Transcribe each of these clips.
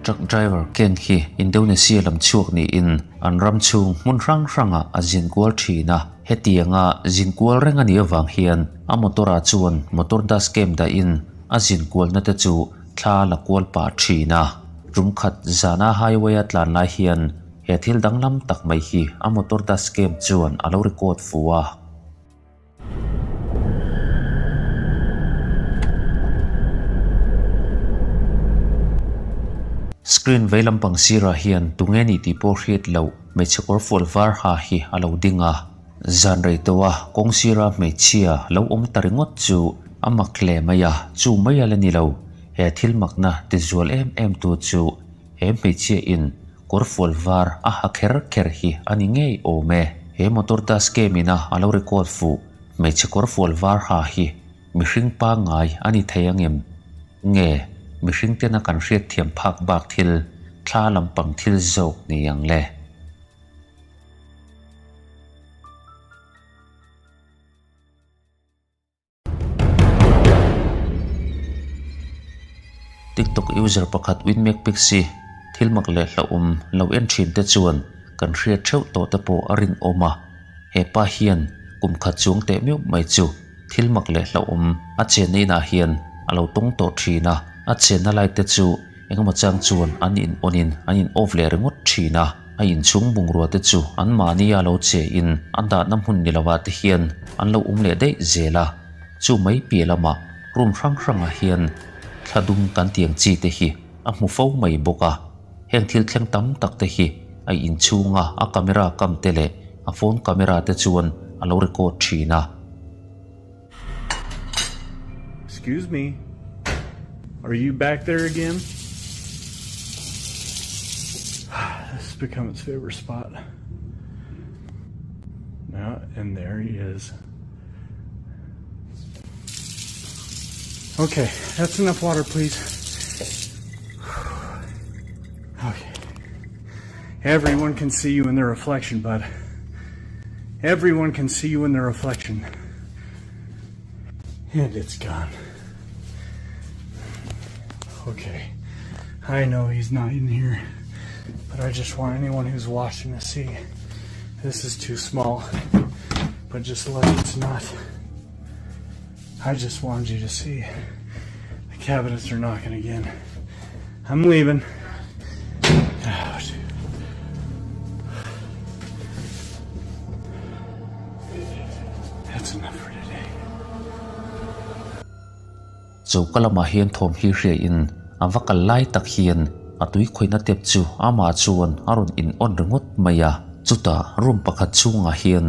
truck driver Ken hi Indonesia lam chhuak niin an ram chhung hmun hrang hrangah a zin kual thin a. Hetianga zin kual reng a nih avang hian a motor ah chuan motor dash cam dahin a zin kualna te chu thla la kual pah thin a. Tum khat zana highway a tlan lai hian he thil danglam tak mai hi a motor dash cam chuan a lo record fu a. Screen vei lampang sirah hian tunge nih tih pawh hriat loh hmeichhe kawr fual var ha hi a lo ding a. Zan rei tawha kawng sira hmeichhia lo awm ta ringawt chu a mak hle mai a, chu mai a la ni lo. He thil makna tizual em em tu chu he hmeichhia in Kawr fual var a ha kher kher hi a ni ngei awm e. He motor dash cam ina a lo record fuh. Hmeichhe kawr fual var ha hi mihring pangngai a ni thei angem? Nge mihring tena kan hriatthiam phak bak thil, thla lampang thil zawk ni ang le? TikTok user pakhat WinMacPixie thil mak leh hlauhawm lo en thin te chuan kan hriat theuh tawh te pawh a rinawm a. He pa hian kum khat chuang teh meuh mai chu thil mak leh hlauhawm a chenna inah hian a lo tawng tawh thin a. A chenna lai te chu engemaw chang chuan an in on in an in off leh ringawt thin a. A inchhung bungrua te chu an mahni a lo che in a dahna hmun ni lovah te hian an lo awm leh daih zel a, chu mai piah lamah room hrang hrangah hian thla dum kan tiang chi te hi a hmu fo mai bawk a, heng thil thleng tam tak te hi a inchhunga a camera kam te leh a phone camera te chuan a lo record thin a. Excuse me, are you back there again? This has become its favorite spot. Now, and there he is. Okay, that's enough water, please. Okay. Everyone can see you in their reflection, bud. Everyone can see you in their reflection. And it's gone. Okay. I know he's not in here, but I just want anyone who's watching to see. This is too small, but just look, it's not. I just wanted you to see. The cabinets are knocking again. I'm leaving. Oh, That's enough for today. Choka lamah hian thawm hi hria in a va kal lai tak hian a tui khawihna tep chu amah chuan a rawn in on ringawt mai a. Chutah room pakhat chhungah hian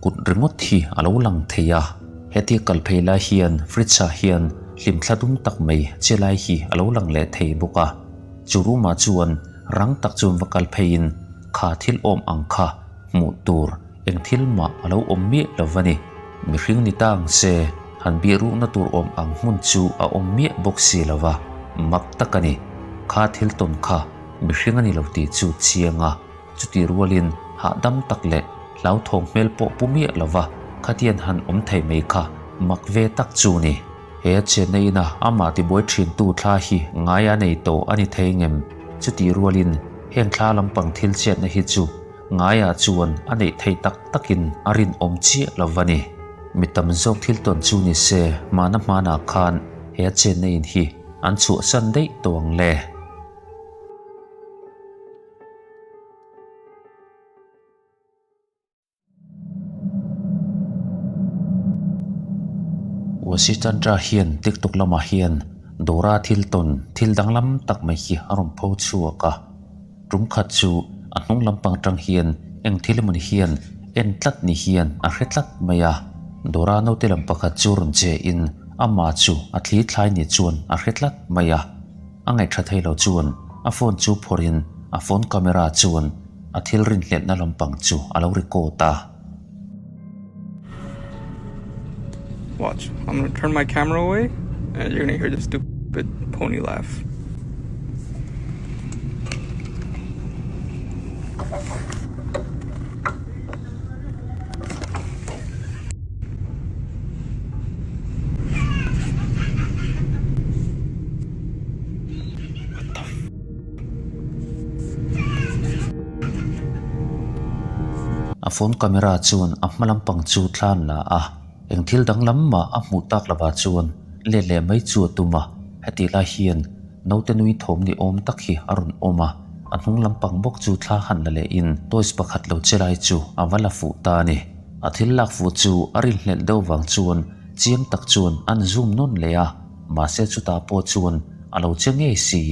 kut ringawt hi a lo lang thei a. Hetia kal phei lai hian fridge ah hian hlimthla dum tak mai che lai hi a lo lang leh thei bawk a. Chu room ah chuan rang tak chuan va kal pheiin kha thil awm ang kha hmuh tur eng thil mah a lo awm miah lo va ni. Mihring ni ta ang se, han bih ruhna tur awm ang hmun chu a awm miah bawk si lo va, mak tak a ni. Kha thil tawn kha mihring a ni lo tih chu chiang a, chuti rualin hahdam tak leh hlauthawng hmel pawh pu miah lo va, khatian han awm thei mai kha mak ve tak chu ni. He a chenna ina amah tibuai thintu thla hi ngai a nei tawh a ni thei ngem? Chutih rualin heng thla lampang thil chhiatna hi chu ngaiah chuan a neih theih tak takin a rinawm chiah lo va ni. Mi tam zawk thil tawn chu ni se mahna hmanah khan he a chenna in hi an chhuahsan daih tawh ang le. Washitandra hian TikTok lamah hian Dora thil tawn thil danglam tak mai hi a rawn pho chhuak a. Tum khat chu a hnung lampang atang hian eng thil emawni hian en tlat ni hian a hre tlat mai a. Dora naute lam pakhat chu rawn che in amah chu a thli thlai ni chuan a hre tlat mai a. A ngaihṭha thei lo chuan a phone chu phawrhin a phone camera chuan a thil rinhlelhna lampang chu a lo record a. Watch, I'm gonna turn my camera away and you're gonna hear the stupid pony laugh. What the f? A phone camera chuan a hma lampang chu thla an la a, eng thil danglam mah a hmuh tak lovah chuan let leh mai chu a tum a, hetih lai hian naute nui thawm ni awm tak hi a rawn awm a, a hnung lampang bawk chu thla han la lehin toys pakhat lo che lai chu a va la fuh ta a ni. A thil lak fuh chu a rinhlelh deuh vang chuan chiang tak chuan an zoom nawn leh a, mahse chutah pawh chuan a lo che ngei si.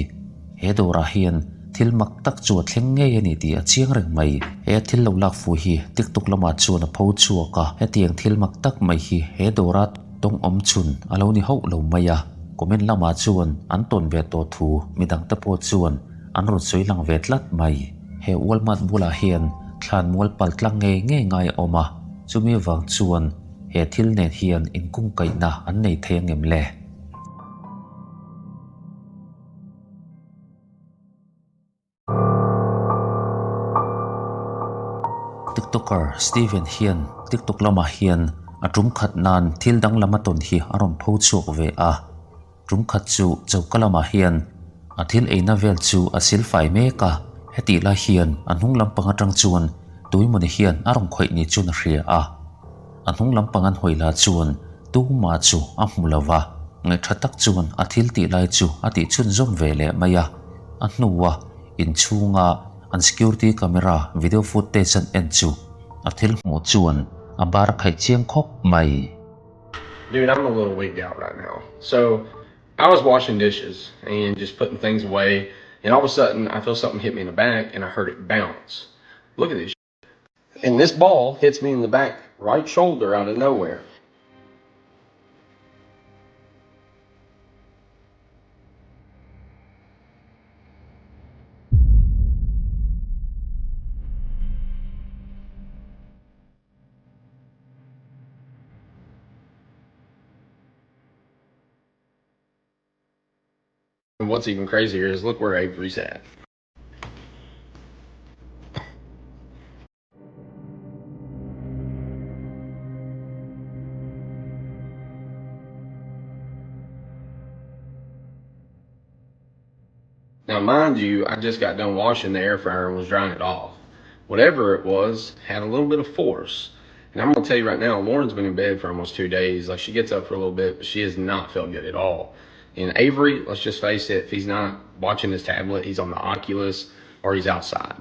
He dawrah hian thil mak tak chu a thleng ngei a ni tih a chiang reng mai. He thil lo lak fuh hi TikTok lamah chuan a pho chhuak a, hetiang thil mak tak mai hi he dawra tawng awm chhun a lo ni hauh lo mai a. Comment lamah chuan an tawn ve tawh thu midangte pawh chuan an rawn sawi lang ve tlat mai. He Walmart bulah hian thlan mual pal tlang ngei ngei ngai a awm a, chumi vang chuan he thil nen hian inkungkaihna an nei thei angem le? Tiktoker Steven hian TikTok lamah hian a tum khat nan thil danglam a tawn hi a rawn pho chhuak ve a. Tum khat chu choka lamah hian a thil eina vel chu a sil fai mek a, hetih lai hian a hnung lampang atang chuan tuimawni hian a rawn khawih ni chuan a hria a. A hnung lampang an hawi lah chuan tumah chu a hmu lo va, ngaihṭha tak chuan a thil tih lai chu a tih chhunzawm ve leh mai a. A hnua inchhunga an security camera video footage an en chu a thil hmuh chuan a bar a khaih chiang khawp mai. Dude, I'm a little wigged out right now. So, I was washing dishes and just putting things away and all of a sudden I feel something hit me in the back and I heard it bounce. Look at this And this ball hits me in the back right shoulder out of nowhere. And what's even crazier is look where Avery's at. Now, mind you, I just got done washing the air fryer and was drying it off. Whatever it was, had a little bit of force. And I'm gonna tell you right now, Lauren's been in bed for almost two days. Like she gets up for a little bit, but she has not felt good at all. And Avery, let's just face it, if he's not watching his tablet, he's on the Oculus or he's outside.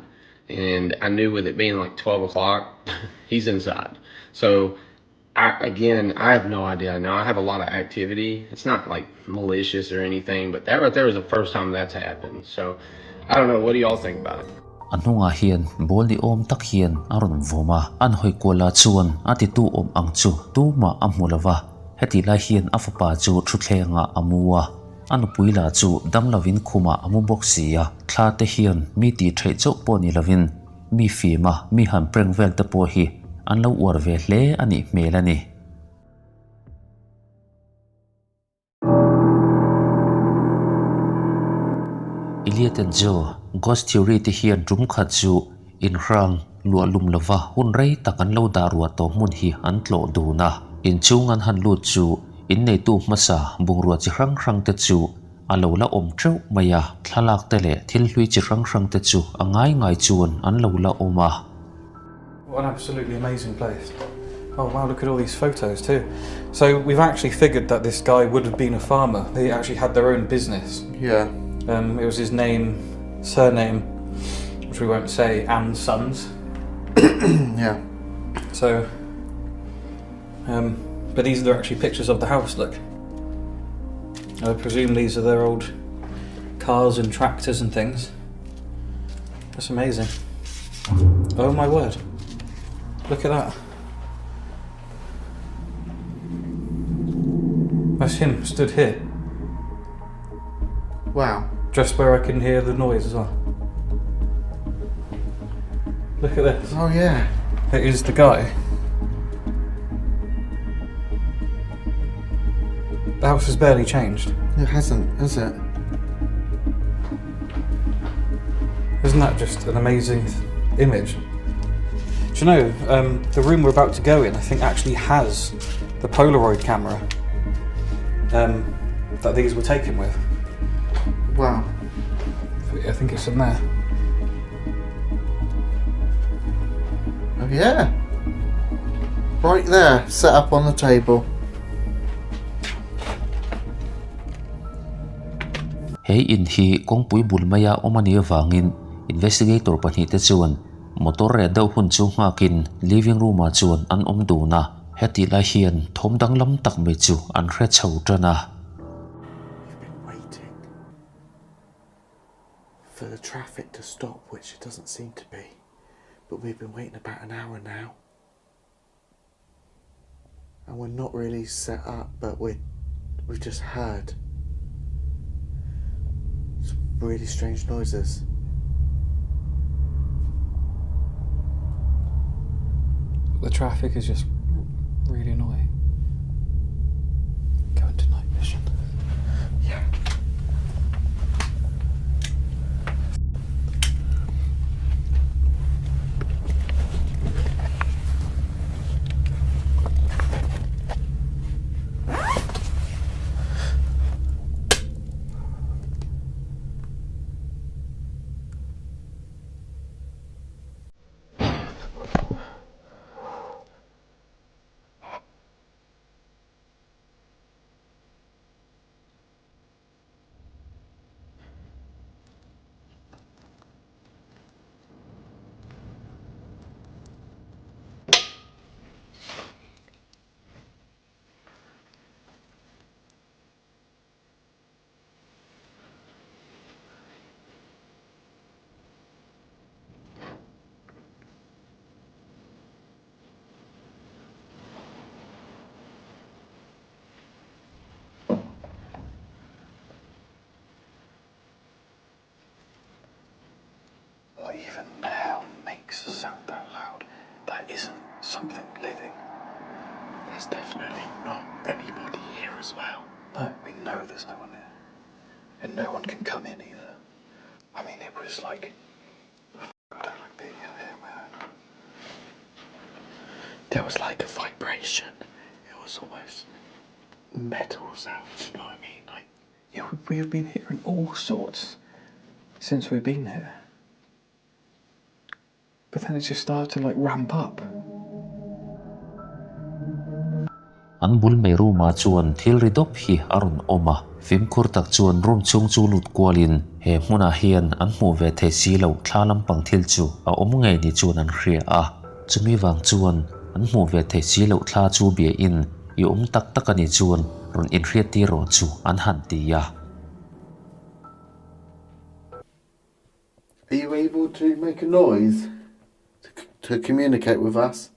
And I knew with it being like 12 o'clock, he's inside. So I, again, I have no idea. Now I have a lot of activity. It's not like malicious or anything, but that right there was the first time that's happened. So I don't know. What do y'all think about it? A hnungah hian ball ni awm tak hian a rawn vawm a, an hawi kual ah chuan a titu awm ang chu tumah a hmu lo va, hetih lai hian a fapa chu thutthleng ah a mu a, a nupui lah chu dam lovin khumah a mu bawk si a, thla te hian mi tih theih chauh pawh ni lovin mi fim a mi han prank vel te pawh hi an lo uar ve hle a nih hmel a ni. Elliot and Joe, Ghost Theory te hian tum khat chu inhrang luah lum lova hun rei tak an lo dah ruah tawh hmun hi an tlawh dun a. Inchhung an han lut chu inneitu hmasa bungrua chi hrang hrang te chu a lo la awm teuh mai a, thlalak te leh thil hlui chi hrang hrang te chu a ngai ngai chuan an lo la awm a. What an absolutely amazing place. Oh wow, look at all these photos too. So we've actually figured that this guy would have been a farmer. They actually had their own business. Yeah. Um, it was his name, surname, which we won't say, and sons. yeah. So, um, but these are actually pictures of the house, look. I presume these are their old cars and tractors and things. That's amazing. Oh my word. Look at that. That's him stood here. Wow. Just where I can hear the noise as well. Look at this. Oh yeah. It is the guy. The house has barely changed. It hasn't, has it? Isn't that just an amazing image? Do you know, um, the room we're about to go in, I think, actually has the Polaroid camera um, that these were taken with. Wow. I think it's in there. yeah. Right there, set up on the table. He in hi kawngpui bul maia awm a nih avangin investigator pahnihte chuan motor reh deuh hun chu nghakin living room ah chuan an awm dun a, hetih lai hian thawm danglam tak mai chu an hre chho tan a. You've been waiting for the traffic to stop, which it doesn't seem to be, but we've been waiting about an hour now. And we're not really set up, but we we've just heard some really strange noises. The traffic is just really annoying. Go into night vision. Yeah. What even the hell makes a sound that loud? That isn't something living. There's definitely not anybody here as well. No, we know there's no one here. And no one can come in either. I mean, it was like, I don't like being out here on my own. There was like a vibration. It was almost metal sound, you know what I mean? Like Yeah, we have been hearing all sorts since we've been here. But then it just started to like ramp up. An bul mai room ah chuan thil ri dawp hi a rawn awm a, fimkhur tak chuan room chhung chu lut kualin he hmunah hian an hmuh ve thei si loh thla lampang thil chu a awm ngei ni chuan an hria a, chumi vang chuan an hmuh ve thei si loh thla chu biain i awm tak tak a nih chuan rawn inhriat tir rawh chu an han ti a. Are you able to make a noise to, to communicate with us?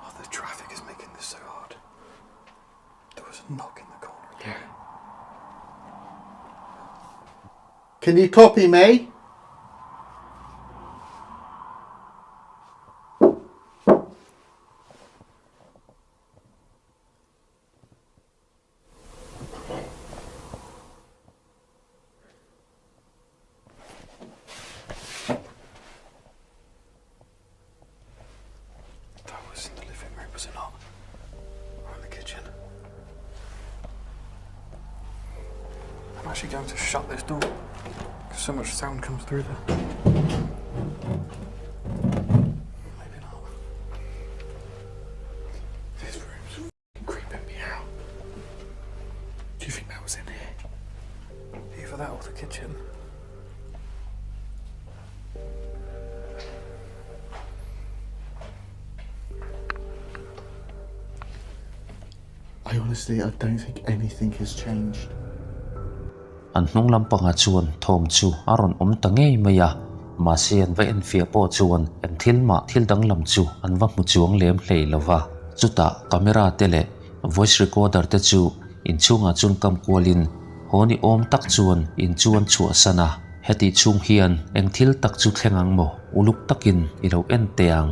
Oh, the traffic is making this so hard. There was a knock in the corner. Yeah. Can you copy me? That was in the living room, was it not? Or in the kitchen? I'm actually going to shut this door because so much sound comes through there. Maybe not. This room's creeping me out. Do you think that was in here? Either that or the kitchen. I honestly, I don't think anything has changed. An hnung lampangah chuan thawm chu a rawn awm ta ngei mai a, mahse an va enfiah pawh chuan eng thil mah thil danglam chu an va hmu chuang lem hlei lo va. Chutah camera te leh voice recorder te chu. Inchhungah chuan kam kualin haw ni awm tak chuan in chu an chhuahsan a. Hetih chhung hian eng thil tak chu thleng ang maw? Uluk takin i lo en teh ang.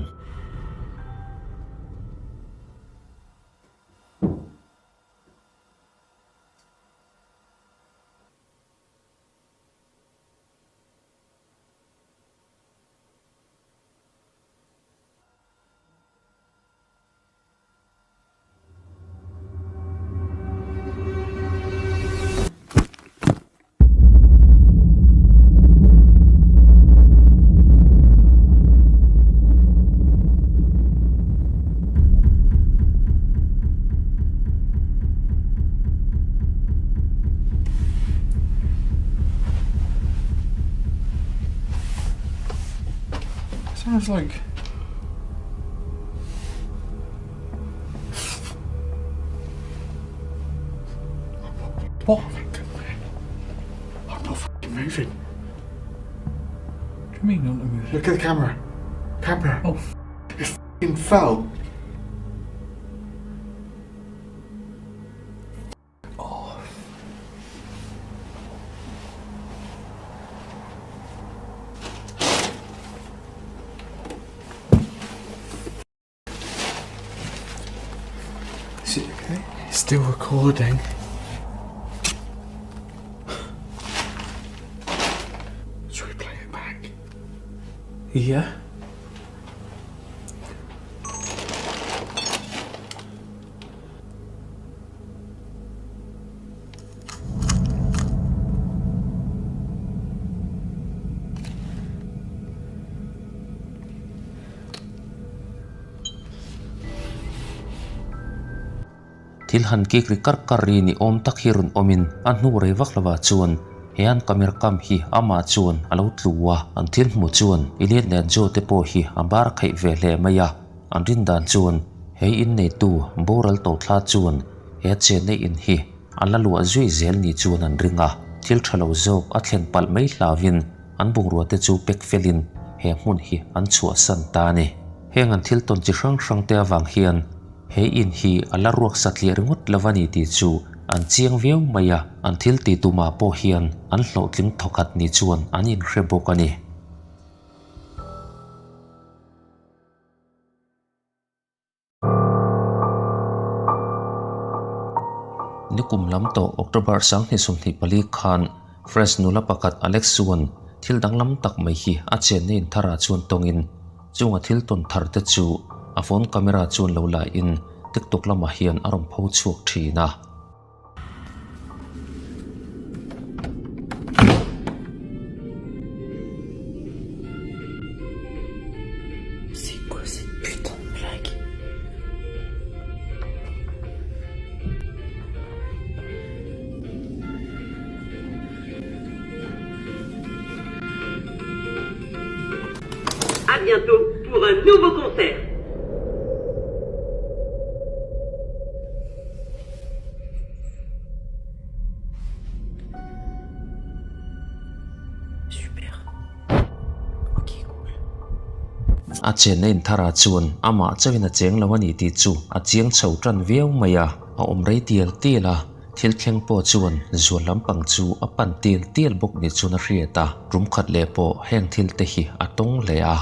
Sounds like What? I'm not f***ing moving. What do you mean you're not moving? Look at the camera. Camera. Oh, f- It f***ing fell. Is it okay? It's still recording. Should we play it back? Yeah. Thil han kik ri kar kar ri ni awm tak hi rawn awmin a hnu rei vak lovah chuan he an camera kam hi amah chuan a lo tlu a, an thil hmuh chuan Elliot leh Joe te pawh hi a bar khaih ve hle mai a, an rin dan chuan he inneitu boral tawh thla chuan he chenna in hi a la luah zui zel ni chuan an ring a, thil tha lo zawk a thlen palh mai hlauhin an bungrua te chu pek felin he hmun hi an chhuahsan ta a ni. Heng an thil tawn chi hrang hrang te avang hian he in hi a la ruak satliah ringawt lo a ni tih chu an chiang viau mai a, an thil ti tumah pawh hian an hlawhtling thawkhat ni chuan an inhre bawk a ni. Nikum lam tawh October 2024 khan French nula pakhat Alex chuan thil danglam tak mai hi a chenna in tharah chuan tawngin chunga thil tawn thar te chu a phone camera chuan lo la in TikTok lamah hian a rawn pho chhuak thin a. C'est quoi cette putain de blague À bientôt pour un nouveau concert. Super. Ok, cool. A chenna intharah chuan amah chauhin a cheng lo a ni tih chu a chiang chho tan viau mai a, a awm rei tial tial a, thil thleng pawh chuan zual lampang chu a pan tial tial bawk ni chuan a hriat a, rum khat leh pawh heng thil te hi a tawng leh a.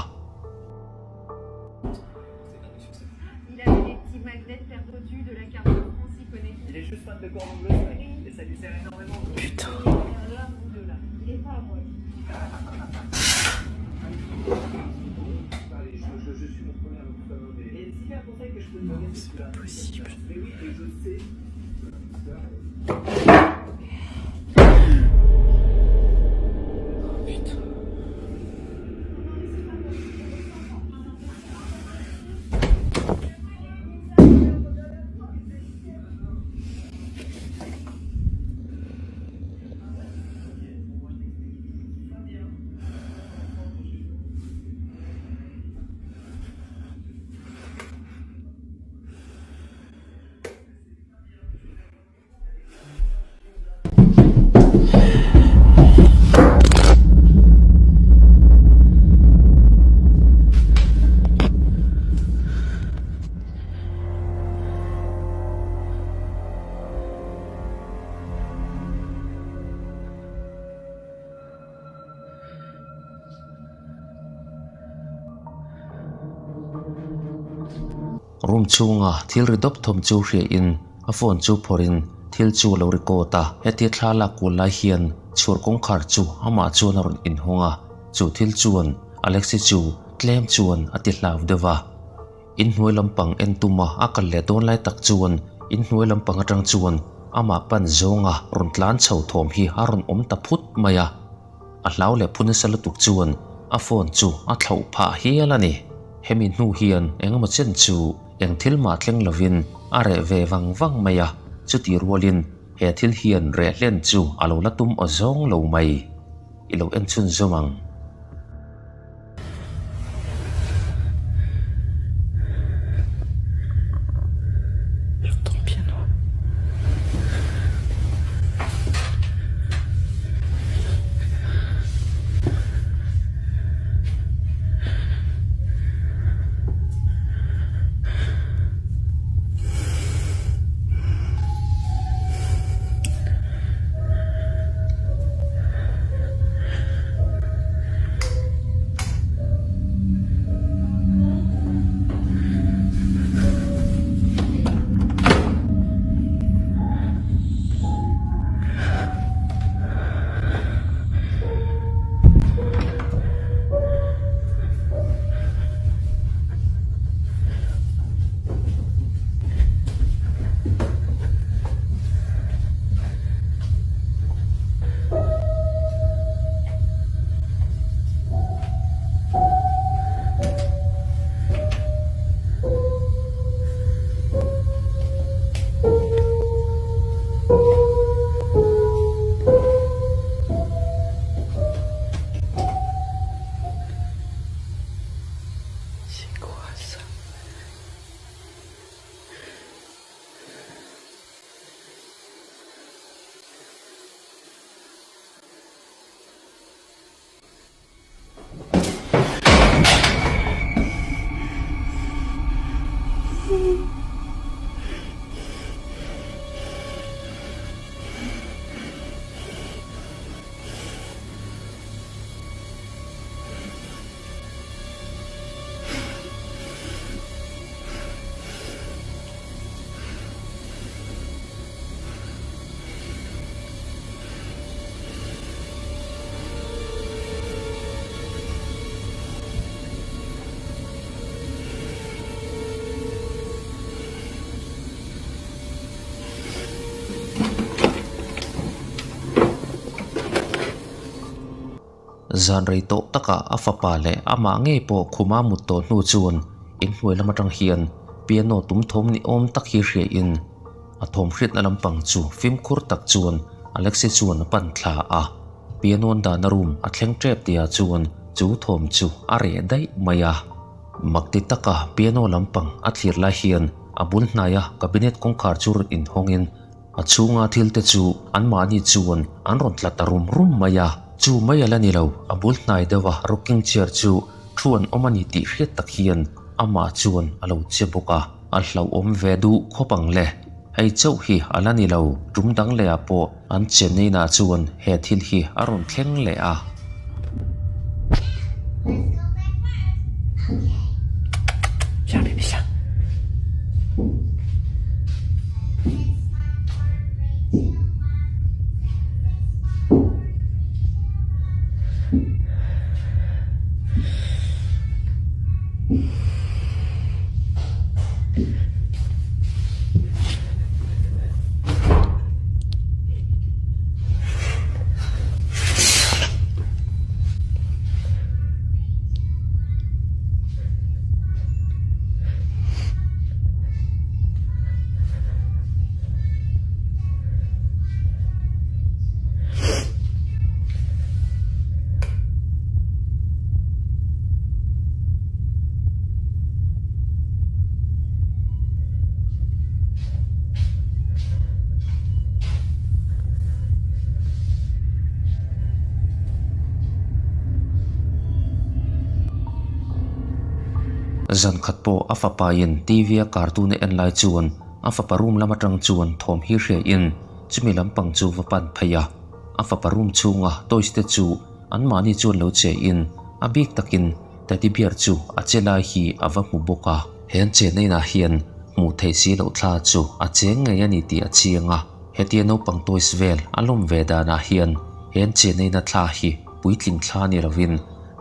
Room chhunga thil ri dawp thawm chu hriain a phone chu phawrhin thil chu a lo record a. Hetia thla lak kual lai hian chhuar kawngkhar chu amah chuan a rawn inhawng a, chu thil chuan Alexi chu tlem chuan a ti hlau deuh a. Inhnuai lampang en tuma a kal leh dawn lai tak chuan inhnuai lampang atang chuan amah pan zawnga rawn tlan chho thawm hi a rawn awm ta phut mai a. A hlau leh phu nasa lutuk chuan a phone chu a thlauh phah hial a ni. Hemi hnu hian engemaw chen chu eng thil mah thleng lovin a reh ve vang vang mai a, chutih rualin he thil hian reh hlen chu a lo la tum aw zawng lo mai. I lo en chhunzawm ang. C'est quoi ça? Zan rei tawh takah a fapa leh amah ngei pawh khuma mut tawh hnu chuan inhnuai lam atang hian piano tum thawm ni awm tak hi hriain a thawm hriatna lampang chu fimkhur tak chuan Alexi chuan a pan thla a. Piano an dahna room a thleng tep tihah chuan chu thawm chu a reh daih mai a. Mak ti taka piano lampang a thlir lai hian a bul hnaia cabinet kawngkhar chu rawn inhawngin A chhunga thil te chu anmahni chuan an rawn tla ta rum rum mai a, chu mai a la ni lo, a bul hnai deuh a rocking chair chu thu an awm a ni tih hriat tak hian amah chuan a lo che bawk a, a hlauhawm ve duh khawp ang le. Hei chauh hi a la ni lo, tum dang leh ah pawh an chenneina chuan he thil hi a rawn thleng leh a. Zan khat pawh a fapain TV a cartoon a en lai chuan a fapa room lam atang chuan thawm hi hriain chumi lampang chu va pan phei a. A fapa room chhunga toys te chu anmahni chuan lo che in a bik takin teddy bear chu a che lai hi a va hmu bawk a. He an chenna inah hian hmuh theih si loh thla chu a cheng ngei a ni tih a chiang a. Hetia naupang toys vel a lawm ve danah hian he an chenna ina thla hi puitling thla ni lovin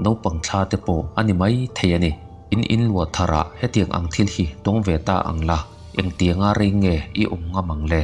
naupang thla te pawh a ni mai thei a ni. In inluah tharah hetiang ang thil hi tawng ve ta ang la, engtianga rei nge i awm ngam ang le?